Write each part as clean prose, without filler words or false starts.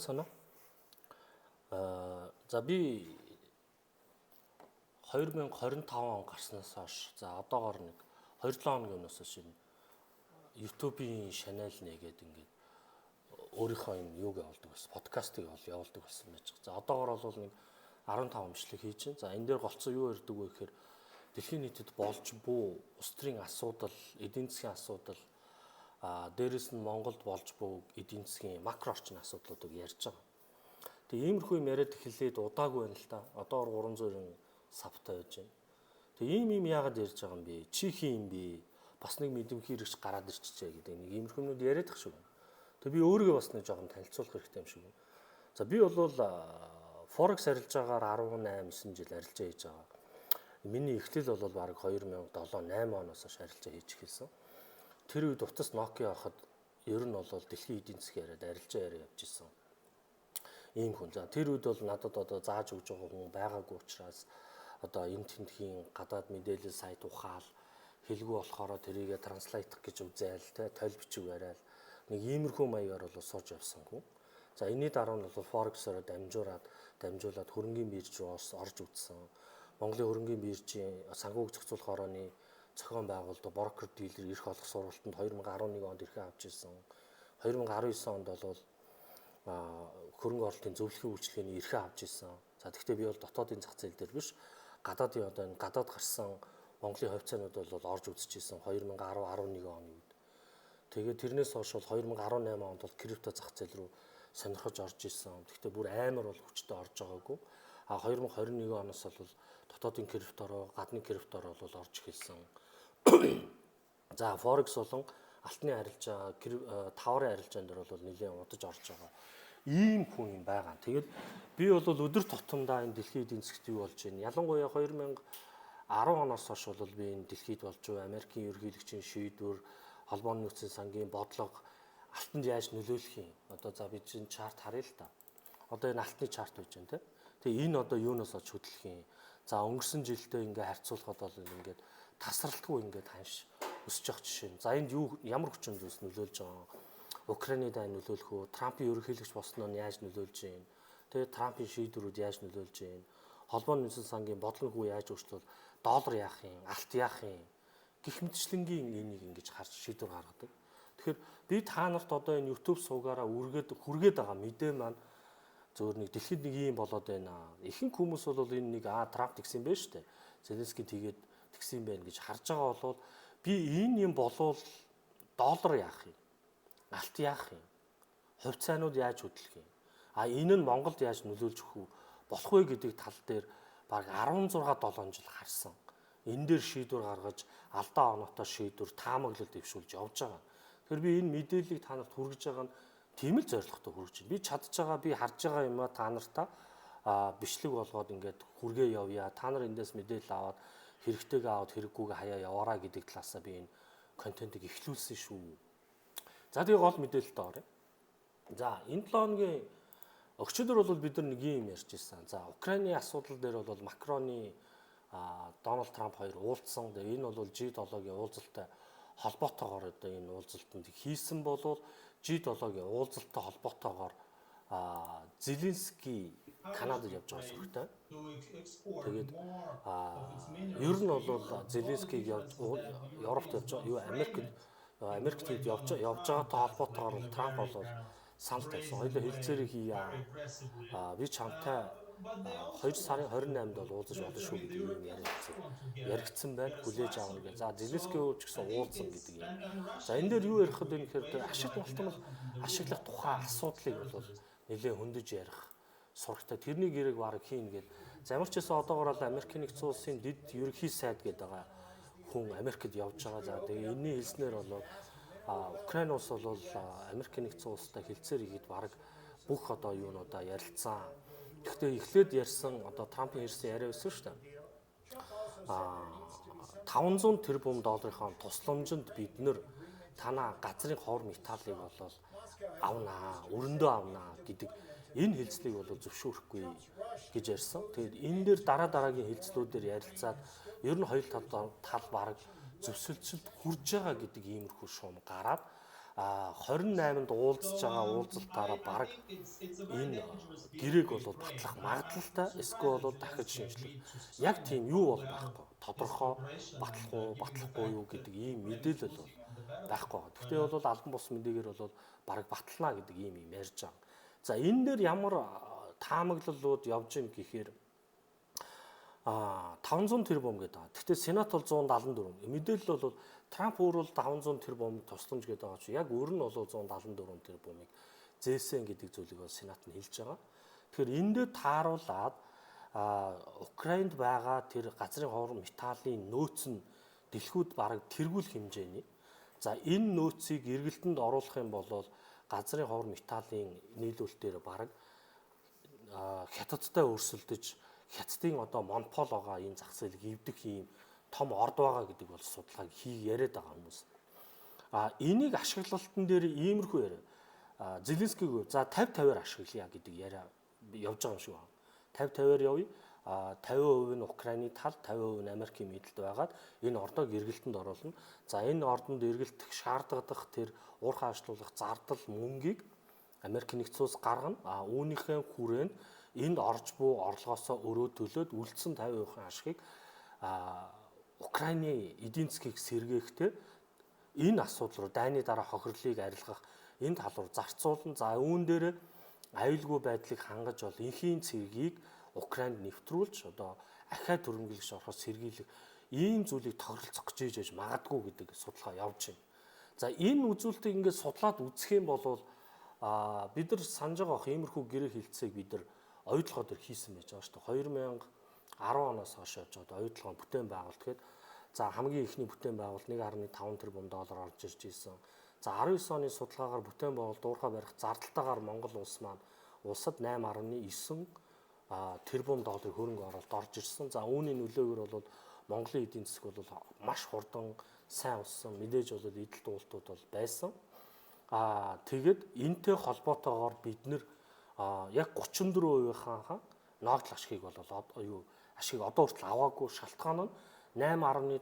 Санаа. За би 2025 он гарснаас хойш, за одоогоор нэг 2-7 хоногийн өмнөөс хойш энэ YouTube-ийн channel нэгээд ингээд өөрийнхөө энэ юуг явуулдаг байсан, подкастыг явуулдаг болсон байж байгаа. За одоогоор бол нэг 15 бичлэг хийж байна. За энэ дээр голцоо юу ярьдаг вэ гэхээр дэлхийн нийтэд болж буй улс төрийн асуудал, эдийн засгийн асуудал, дээрэс нь Монголд болж буй эдийн засгийн макро орчны асуудлуудыг ярьж байгаа. Тэгээ иймэрхүү юм яриад эхлээд удаагүй байна л та. Одоогор 390 sub тай байж байна. Тэгээ ийм юм яагаад ярьж байгаа юм бэ? Чи хин юм бэ? Бас нэг мэдэмхий хэрэгч гараад ирчихжээ гэдэг нэг иймэрхүү юмнууд яриад ах шиг байна. Тэгээ би өөрийгөө бас нэг жоохон танилцуулах хэрэгтэй юм шиг байна. За би бол Forex арилжаагаар 18 9 жил арилжаа хийж байгаа. Миний эхлэл бол бараг 2007 8 оноос хойш арилжаа хийж эхэлсэн. Тэр үед утас Nokia авахад ер нь бол дэлхийн эдийн засгийн яриад арилжаа яриа явж исэн. Ийм хүн. За тэр үед бол надад одоо зааж өгж байгаа хүн байгаагүй учраас одоо энэ тентхийн гадаад мэдээлэл сайт ухаал хэлгүй болохоор тэрийгэ translate гэж үзээл те толь бичиг барайл нэг иймэрхүү маягаар бол сурж явсан хүн. За энэний дараа нь бол Forex-ороо дамжуулаад хөрөнгийн бирж рүү орж үзсэн. Монголын хөрөнгийн биржийн санхүүг зохицуулах хорооны зохион байгуулалт брокер дилер эрх олох сургалтанд 2011 онд эрхээ авч ирсэн. 2019 онд бол хөрөнгө оруулалтын зөвлөхийн үйлчилгээний эрхээ авч ирсэн. За тэгэхдээ би бол дотоодын зах зээл дээр биш, гадаадын одоо энэ гадаад гарсан Монголын хувьцаанууд бол орж үзчихсэн 2010 11 оны үед. Тэгээд тэрнээс хойш бол 2018 онд бол крипто зах зээл рүү сонирхож орж исэн. Тэгэхдээ бүр амар бол хүчтэй орж байгаагүй. А 2021 оноос бол дотоодын криптороо, гадны криптороо бол орж эхэлсэн. За Forex болон алтны арилжаа, таварын арилжаан дээр бол нэлээд удаж орж байгаа. Ийм хүн юм байгаа. Тэгээд би бол өдөр тутамдаа энэ дэлхийн эдийн засгт юу болж байна? Ялангуяа 2010 оноос хойш бол би энэ дэлхийд болж буй Америкийн ерөнхийлөгчийн шийдвэр, холбооны нөөцийн сангийн бодлого алтанд яаж нөлөөлөх юм? Одоо за би чинь chart харъя л та. Одоо энэ алтны chart байж байна те. Тэгээ энэ одоо юунаас олж хөдлөх юм? За өнгөрсөн жилдээ ингээ харьцуулахад бол ингээд тасралтгүй ингээд ханш өсөж явах жишээ. За энд юу ямар хүчин зүйлс нөлөөлж байгаа? Украины дайн нөлөөлөх үү? Трампын ерөнхийлөгч болсноо нь яаж нөлөөлж байна? Тэгээ Трампын шийдвэрүүд яаж нөлөөлж байна? Холбооны нөөцийн сангийн бодлого хүү яаж өөрчлөл, доллар яах юм, алт яах юм? Гэх мэтчлэнгийн энийг ингэж харж шийдвэр гаргадаг. Тэгэхээр би та нарт одоо энэ YouTube суугаараа үргээд хүргээд байгаа мэдээ маань зөвөр нэг дэлхийд нэг юм болоод байна. Ихэнх хүмүүс бол энэ нэг Трамп тэгсэн байх шүү дээ. Зеленский тэгээд тэгсэн байх гэж харж байгаа бол би энэ юм болвол доллар яах юм? Алт яах юм? Хувьцаанууд яаж хөдлөх юм? А энэ нь Монголд яаж нөлөөлж өгөх болох вэ гэдэг тал дээр бараг 16 7 жил харсан. Энэ дээр шийдвэр гаргаж, алдаа оноотой шийдвэр, таамаглал дэвшүүлж явж байгаа. Тэгэхээр би энэ мэдээллийг та нарт хүргэж байгаа нь тийм л зорилготой хүргэж байна. Би чадж байгаа, би харж байгаа юмаа та нартаа бичлэг болгоод ингээд хүргээ явъя. Та нар эндээс мэдээлэл аваад хэрэгтэйгээ аваад хэрэггүйгээ хаяа яваараа гэдэг талаасаа би энэ контентыг эхлүүлсэн шүү. За тэгээ гол мэдээлэлд оръё. За энэ 7 хоногийн өчигдөр бол бид нар нэг юм ярьж ирсэн. За Украины асуудал дээр бол Макроны Дональд Трамп хоёр уулзсан. Тэгээ энэ бол G7-гийн уулзалттай холбоотойгоор одоо энэ уулзалтанд хийсэн болвол G7-гийн уулзалттай холбоотойгоор Зеленский Канадад явж байгаа сүрхтэй. Тэгээд ер нь бол Зеленскийг явж Европт явж байгаа, юу Америкт явж байгаатай холбоотойгоор бол Трамп бол санал тавьсан. Хоёулаа хэлцээрээ хийе. Би чамтай 2 сарын 28-нд бол уулзаж болно шүү гэдэг юм яригдсан байна. Хүлээж авна гэх. За Зеленский ч гэсэн уулзсан гэдэг юм. За энэ дээр юу ярих вэ гэхээр ашиг малтмал ашиглах тухай асуудлыг бол нэлээд хөндөж ярих сурагтай. Тэрний гэрэг бараг хийн гээд. За ямар ч байсан одоогор бол Америкийн нэгдсэн улсын дэд ерөнхий сайд гэдэг байгаа хүн Америкт явж байгаа. За тэгээ энэний хэлснээр бол Украин улс бол Америкийн нэгдсэн улстай хэлцээр хийгээд бараг бүх одоо юунуудаа ярилцсан. Гэхдээ эхлээд ярьсан одоо Трампын ярьсан яриа байсан шүү дээ. 500 тэрбум долларын тусламжинд бид нэр танаа газрын ховор металлыг бол авнаа, өрөндөө авнаа гэдэг энэ хэлцлийг бол зөвшөөрөхгүй гэж ярьсан. Тэгээд энэ дээр дараа дараагийн хэлцлүүдээр ярилцаад ер нь хоёр тал бараг зөвсөлдсөлд хүрж байгаа гэдэг иймэрхүү шуум гараад 28-нд уулзж байгаа уулзалтаараа бараг энэ гэрээг бол батлах магадлалтай, эсвэл бол дахиж шинжлэх. Яг тийм юу бол байхгүй. Тодорхой батлах уу, батлахгүй юу гэдэг ийм мэдээлэл бол байхгүй байгаа. Гэхдээ бол албан бус мэдээгээр бол бараг батлана гэдэг ийм юм ярьж байгаа. За, энэ дээр ямар таамаглалууд явж гин гэхээр 500 тэрбум гэдэг байгаа. Гэхдээ Сенат бол 174. Мэдээлэл бол Трамп өөр бол 500 тэрбум тусламж гэдэг байгаа чи яг өөр нь бол 174 тэрбумыг зээсэн гэдэг зүйлийг бол Сенат нь хэлж байгаа. Тэгэхээр энэ дээр тааруулаад Украинд байгаа тэр газрын ховор металлын нөөц нь дэлхүүд бараг тэргүүл хэмжээний. За, энэ нөөцийг эргэлтэнд оруулах юм бол газрын ховор металлын нийлүүлэлтээр бараг хятадтай өрсөлдөж, хятадын одоо монопол байгаа энэ зах зээлийг эвдэх юм том орд байгаа гэдэг бол судалгааг хий яриад байгаа хүмүүс. Энийг ашиглалтан дээр иймэрхүү яриа. Зеленскийг за 50 50-аар ашиглая гэдэг яриа явж байгаа юм шиг байна. 50 50-аар явъя. 50% нь Украины тал, 50% нь Америкийн мэдэлд байгаад энэ ордоог эргэлтэнд оруулна. За, энэ ордонд эргэлдэх шаардлагадах тэр уурхай ажилуулах зардал мөнгийг Америк нэгдсэн улс гаргана. Үүнийхээ хүрээнд энд орж буй орлогоосоо өрөө төлөөд үлдсэн 50% ашигыг Украины эдийн засгийг сэргээхдээ энэ асуудал руу, дайны дараа хохирлыг арилгах энэ тал руу зарцуулна. За, үүн дээр аюулгүй байдлыг хангаж бол энхийн цэргийг Украинд нэвтрүүлж, одоо ахиа түрэмгийлэгч орохоос сэргийлэх ийм зүйлийг тохиролцох гэж ээж магадгүй гэдэг судалгаа явж байна. За, энэ үзүүлэлтийг ингээд судлаад үзэх юм бол бид нар санаж байгаа иймэрхүү гэрээ хэлцээг бид нар оюутлогоо дээр хийсэн байж байгаа шүү дээ. 2010 оноос хойш явж байгаа оюутлогоо бүтээн байгуулалт гээд, за, хамгийн эхний бүтээн байгуулалт 1.5 тэрбум доллар орж ирж исэн. За, 19 оны судалгаагаар бүтээн байгуулалт уурхай барих зардалтайгаар Монгол улс маань улсад 8.9 тэрбум долларын хөрөнгө оруулалт орж ирсэн. За, үүний нөлөөгөөр бол Монголын эдийн засаг бол маш хурдан сайн болсон. Мэдээж бол эдэлт уултууд бол байсан. Тэгээд энтэй холбоотойгоор бид нэр яг 34%-ийнхаа ногдол ашигыг бол юу ашиг одоо хүртэл аваагүй. Шалтгаан нь 8.7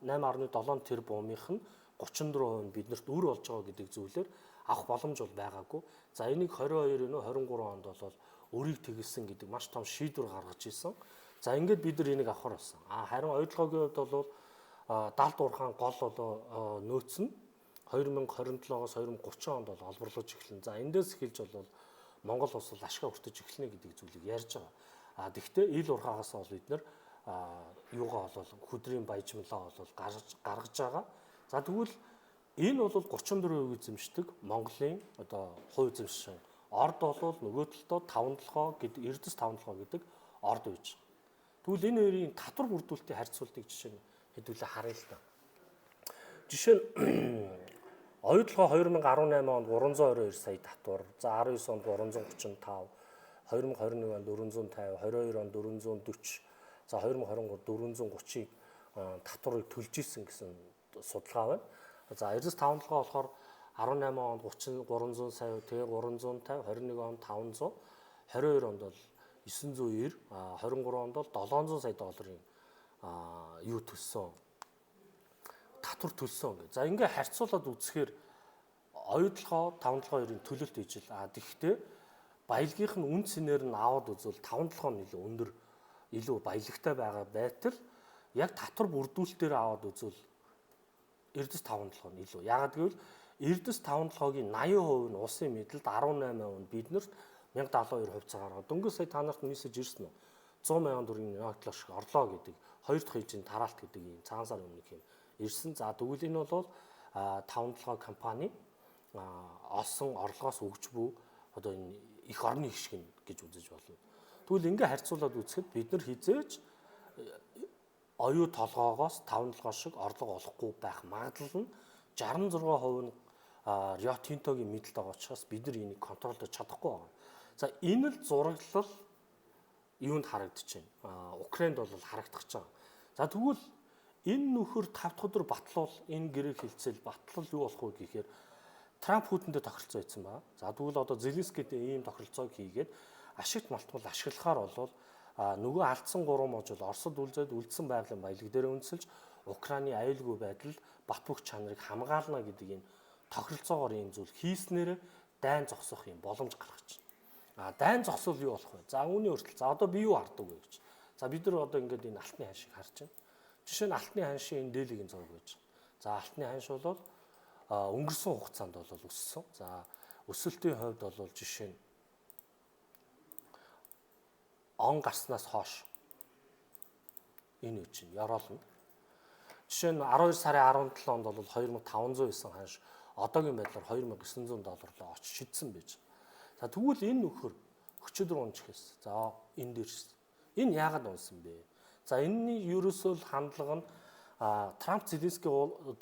8.7 тэрбумынх нь 34% нь биднэрт үр болж байгаа гэдэг зүйлээр авах боломж бол байгаагүй. За, энийг 22 нөө 23 онд бол өрийг тэгэлсэн гэдэг маш том шийдвэр гаргаж исэн. За, ингээд бид нар энийг авахар болсон. Харин оюутлогын хувьд бол далд уурхаан гол болоо нөөц нь 2027-оос 2030 онд бол олборлож эхэлнэ. За, эндээс эхэлж бол Монгол улс бол ашгаа хүртэж эхэлнэ гэдэг зүйлийг ярьж байгаа. Тэгвэл ил уурхаагаас бол бид нар юугаа бол хүдрийн баяжмалаа бол гаргаж байгаа. За, тэгвэл энэ бол 34% эзэмшдэг Монголын одоо хувь эзэмшин орд бол нөгөө талдаа 5 толгой гэдэг Эрдэс 5 толгой гэдэг орд байж. Тэгвэл энэ хоёрын татвар бүрдүүлэлтийн харьцуултыг жишээ нь хэдүүлээ харъя л да. Жишээ нь оюутлогоо 2018 онд 322 сая татвар, за 19 онд 335, 2021 онд 450, 22 онд 440, за 2023 430-ыг татварыг төлж исэн гэсэн судалгаа байна. За, Эрдэс 5 толгой болохоор 18 онд 30 300 сая, тэгээ 350, 21 онд 500, 22 онд бол 990, 23 онд бол 700 сая долларын юу төлсөн, татвар төлсөн гэх. За, ингээ харьцуулаад үзэхээр оюутлогоо 5 толгой хоёрын төлөлт ижил. Тэгэхдээ баялагийнх нь үн цэнээр нь аваад үзвэл 5 толгой нь илүү өндөр, илүү баялагтай байгаа байтал яг татвар бүрдүүлэлтээр аваад үзвэл Эрдэс 5 толгой нь илүү. Яагаад гэвэл Эрдэс 5 толгойн 80% нь улсын мэдэлд, 18% нь биднэрт 1072 хувьцаа гаргаад. Дөнгөж сая та нарт мессеж ирсэн үү? 100 мянган төгрөгийн нотлох шиг орлоо гэдэг хоёр дахь ээлжийн тараалт гэдэг ийм цагаан сарын өмнөх юм ирсэн. За, тэгвэл энэ бол 5 толгой компани олсон орлогоос өгч буй одоо энэ их орны хэсэг нь гэж үзэж болно. Тэгвэл ингээ харьцуулаад үзэхэд бид нар хизээж оюу толгоогоос 5 толгой шиг орлого олохгүй байх магадлал нь 66% нь Рио Тинтогийн мэдэлд байгаа учраас бид нар энийг контролдож чадахгүй байгаа. За, энэ л зураглал юунд харагдаж байна? Украинд бол харагдах гэж байгаа. За, тэгвэл энэ нөхөр 5 дахь өдөр батлуул энэ гэрээ хилцэл батлал юу болох вэ гэхээр Трамп хүүтэндээ тохиролцоо хийсэн ба. За, тэгвэл одоо Зеленскийтэй ийм тохиролцоог хийгээд ашигт малтмал ашиглахаар болвол нөгөө алдсан 3 мож бол Оросд үлзээд, үлдсэн байгалийн баялаг дээр үндэслэж Украины аюулгүй байдал, бат бөх чанарыг хамгаална гэдэг энэ Тохиролцоогоор ийм зүйл хийснээр дайн зогсох юм боломж гаргаж байна. А дайн зогсвол юу болох вэ? За, үүний өөрчлөлт. За, одоо би юу хардаг вэ гэж. За, бид нар одоо ингээд энэ алтны ханшийг харж байна. Жишээ нь, алтны ханшийн энэ daily гийн зураг байж байна. За, алтны ханш бол өнгөрсөн хугацаанд бол өссөн. За, өсөлтийн хувьд бол жишээ нь он гарснаас хойш энэ үе чинь ёроолно. Жишээ нь, 12 сарын 17 онд бол 2509 ханш одоогийн байдлаар 2900 доллар руу очиж шидсэн байж. За, тэгвэл энэ нөхөр өчигдөр унж ихэс. За, энэ дээрс. Энэ яагаад унсан бэ? За, энэний ерөөсөө л хандлага нь Трамп, Зеленский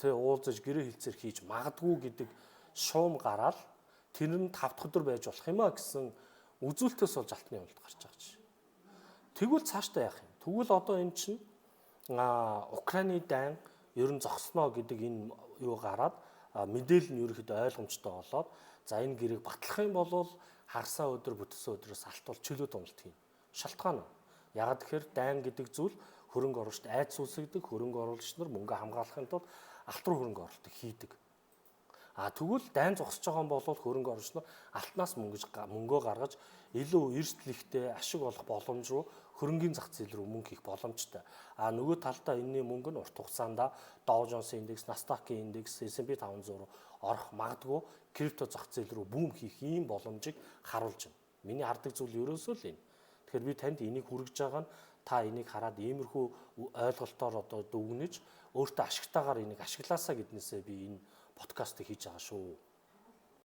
тэ уулзаж гэрээ хэлцээр хийж магадгүй гэдэг шуум гараал тэр нь 5 дахь өдөр байж болох юм а гэсэн үзүүлэлтээс болж алтны уналт гарч байгаа чинь. Тэгвэл цаашдаа яах юм? Тэгвэл одоо энэ чинь Украины дайн ер нь зогсноо гэдэг энэ юу гараад, мэдээлэл нь ерөөхдөө ойлгомжтой болоод, за, энэ гэрээг батлах юм бол харсан өдөр, бүтсэн өдрөөс алт бол чөлөөт уналт хийнэ. Шалтгаан нь. Яагаад тэгэхээр дайн гэдэг зүйл хөрөнгө оруулалт айдас үүсгэдэг, хөрөнгө оруулагч нар мөнгө хамгаалахын тулд алт руу хөрөнгө оруулалтыг хийдэг. А тэгвэл дайн зогсож байгаа юм бол хөрөнгө оруулагч нар алтнаас мөнгөө гаргаж илүү эрсдэл ашиг олох боломж руу, хөрөнгийн зах зээл рүү мөнгө хийх боломжтой. А нөгөө талдаа энэний мөнгө нь урт хугацаанд Dow Jones индекс, Nasdaq-ийн индекс, S&P 500 руу орох магадгүй, крипто зах зээл рүү boom хийх ийм боломжийг харуулж байна. Миний хардаг зүйл ерөөсөө л энэ. Тэгэхээр би танд энийг хүргэж байгаа нь та энийг хараад иймэрхүү ойлголтоор одоо дүгнэж, өөртөө ашигтайгаар энийг ашиглаасаа гэднээсээ би энэ подкастыг хийж байгаа шүү.